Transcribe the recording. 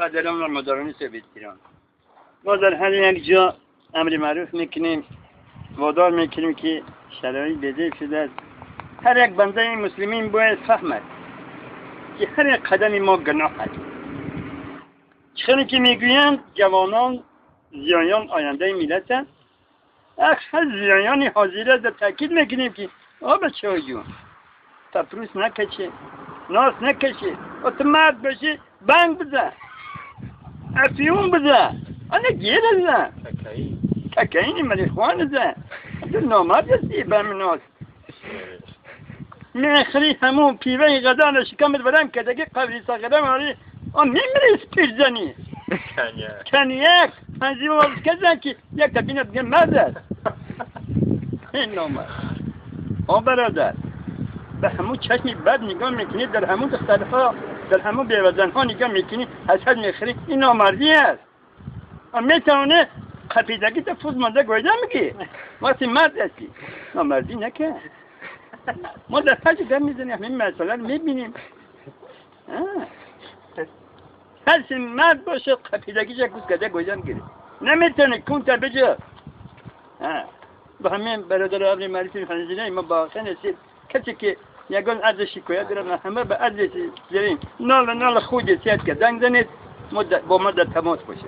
پدران و مادران سویت ایران، ما در هر یک جا امر معروف میکنیم، وادار میکنیم که شرایط بده شده است. هر یک بنده مسلمین باید فهمد که هر یک قدم ما گناه است. چخنی که میگویند جوانان زیایان آینده ملتند، هر زیایان حاضره در تاکید میکنیم که آ بچه جون تپروس نکشه، ناس نکشه، و تو مرد باشی بنگ بزن، افیون بزن، انا گیر بزن، ککاین مریخوان بزن، تو نامرد هستی به ناس میخری همون پیوه غذا شکمت برم که دیگه قبری ساقرم آری آن میمیری پیرزنی کنیک پنجی باز کزن که یک تبینه بگه مرد است. این نامرد. آ برادر به همون چشمی بد نگاه میکنی، در همون دخترها، در همون بیوزنها نگاه میکنی، حسد میخری، این نامردی است. میتونه قپیدگی تا فوز مانده گویده میگی وقتی مرد هستی نامردی نکن. ما در هر جا میزنیم همین مسئله رو میبینیم. هر سی مرد باشه قپیدگیش یک گوز کده گویده میگیره، نمیتونه کون تا بجا. با همین برادر ابن معرفی خنزیره ما با خنزیر کسی که یگان عرض شکایت داره همه به عرض زرین نال نال خود سیاد که زنگ زنید با ما در تماس باشه.